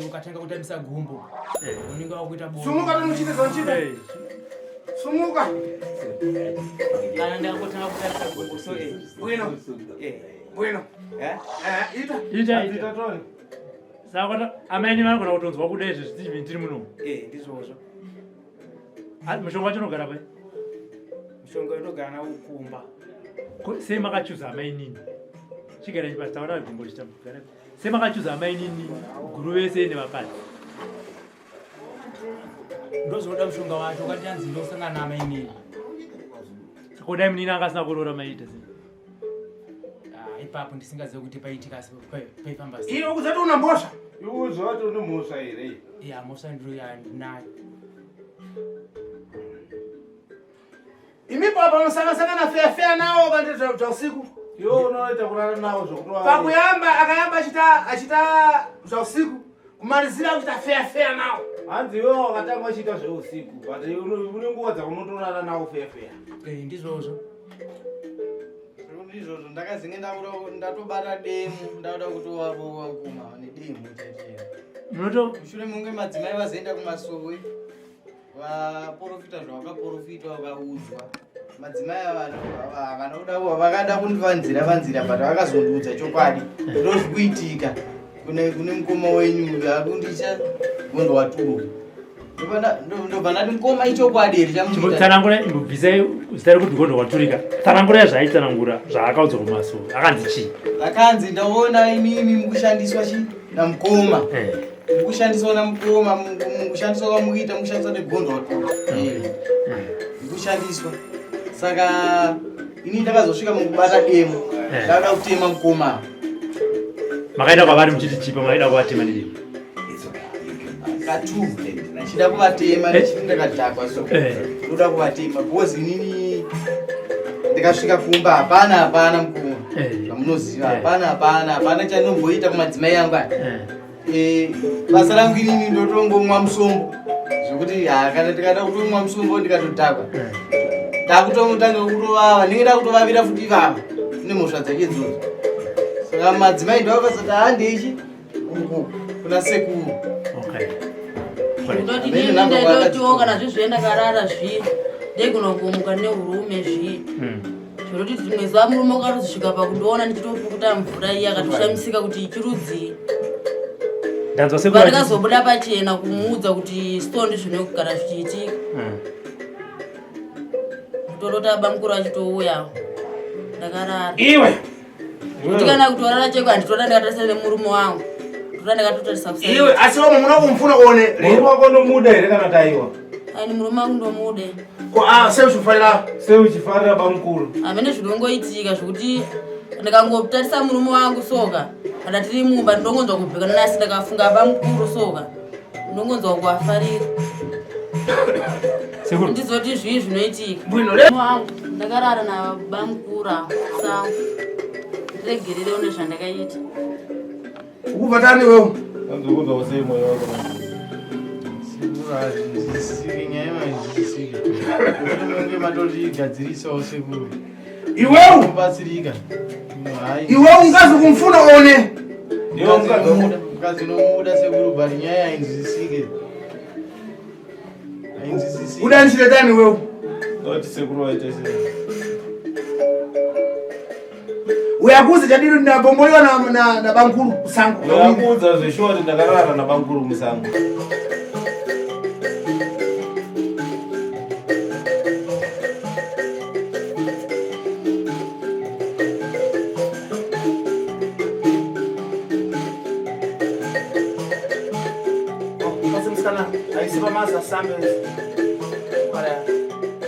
Ukatanga kutambisa gumbo unenge wakuita bonde. Sumuka tonochita zvaunochita. Sumuka. Kana ndakangotanga kutambisa gumbo so eh. Bwino. Bwino. Eh? Eh, ita. Ita ita. Ita tone. Saka amaini vanogona kutonzwa kuda izvi zvichibvi tiri muno. Eh, ndizvozvo. Ah, mushonga wacho unogara pai? Mushonga unogara nawo kumba. Sei makachuza amainini? Chigarai pasi taona gumbo richitambugara. Sei makachuza amainini guru vese nevakadzi? Ndozvinoda mushonga wacho ukati anzi ndosangana naamainini. Saka kudai munini anga asina kuroora maiita sei? Ah, ipapo ndisingazive kuti paitika paifamba sei. Iwe ukuzati una mhosva. Iwe uziva kuti une mhosva here? Ya mhosva ndiro yandinayo. Imi papa musangasangana feya feya nawo kanti zva usiku. Iwe unoita kurara nawo zvokutova. Pakuyamba akayamba achita achita zva usiku. Kumalizira kuita feya feya nawo. Hanzi iwe wakatanga uchiita zveusiku but une nguva dzaunotorara nawo feya feya. Eh, ndizvozvo. Ndizvozvo ndakazenge ndatobata demo ndakuda kutovarova kuma nedemo chaichero. Munoto mushure munge madzimai vazoenda kumasowe vaporofita zvavakaporofita vakaudzwa madzimai ava havana kuda vakada kundivanzira vanzira but vakazondiudza chokwadi ndozvikuitika kune kune mukoma wenyu akundicha gondwaturuka ndobva ndati mukoma ichokwadi here chamuita tsanangura imbobvisai zita rekuti gondwaturika tsanangura zvaaitsanangura zvaakaudzwa kumasowe akanzi chii? Akanzi ndaona imimi mukushandiswa chi namukoma. Eh. Mukushandiswa namukoma, mukushandiswa kwamukuita mukushandiswa negondo watura. Eh. Mukushandiswa. Saka ini ndakazosvika mukubata demo. Eh. Ndakada kutema mukoma. Makaenda kwavari muchiti chipa maida kuvatema nedemo. Katu. Ndichida kuvatema ndichiti ndakadhakwa so. Eh. Ndoda kuvatema because inini ndikasvika kumba hapana hapana mukoma. Eh. Zvamunoziva Eh. hapana hapana hapana chandomboita kumadzimai angu aya. Eh. Eh, basa rangu inini ndotongomwa musombo zvekuti ha kana ndikada kutomwa musombo ndikatodhakwa ndakutotanga kutovava ndinge ndakutovavira futi ivava nemhosva dzake idzodzo saka madzimai ndovakazoti handeichi uku kuna sekuru. Okay. Ndoti nini ndaitotiwo kana zvizviye ndakarara zviye ndaigona kumuka neurume zviye zvekuti rimwe zuva murume ukatozosvika pakundiona ndichitopukuta mvura iye akatoshamisika kuti chirudzii. Ndanzwa sekuru achiti- Ndikazobuda pachena kumuudza kuti sto ndizvino kugara zvichiitika. Kutorota bamukuru achitouyawo ndakarara. Iwe. Kuti kana kutorara cheko handitoda ndakatarisa nemurume wangu. Toda ndakatotarisa kusai. Iwe asi wamwe muno kumfuna uone. Murume wako unomuda here kana taiwa? Ani murume wangu ndomude. Ko ah sei uchifarira? Sei uchifarira bamukuru? Hamene zvinongoitika zvekuti ndikangotarisa murume wangu soka kana tiri mumba ndinongonzwa kubhekana nasi ndakafunga bamukuru soka ndinongonzwa kuvafarira. Sekuru. Ndizoti zvii zvinoitika. Bwino le. Wangu ndakarara nabamukuru avo sangu. Ndiregerere une zvandakaita. Ukubva tani wewe? Anzi sei moyo wako? Sekuru hazvinzwisisiki nyaya imanzwisisiki. Munenge matotigadzirisawo sekuru. Iwewe Kubatsirika. Hayi. iwe ungazi kumfuna one. Iwe mukadzi Mukadzi mukadzi unomuda sekuru but nyaya hainzwisisike. Hainzwisisiki. Udanishire tani wewe? Ndoti sekuru waite sei? Uyakuza chadiri ndabomboliwa na na, na bankuru kusango. Uyakuudza zveshuwa kuti ndakarara nabamukuru musango. Kasi msikana aisipa maza sambe. Para.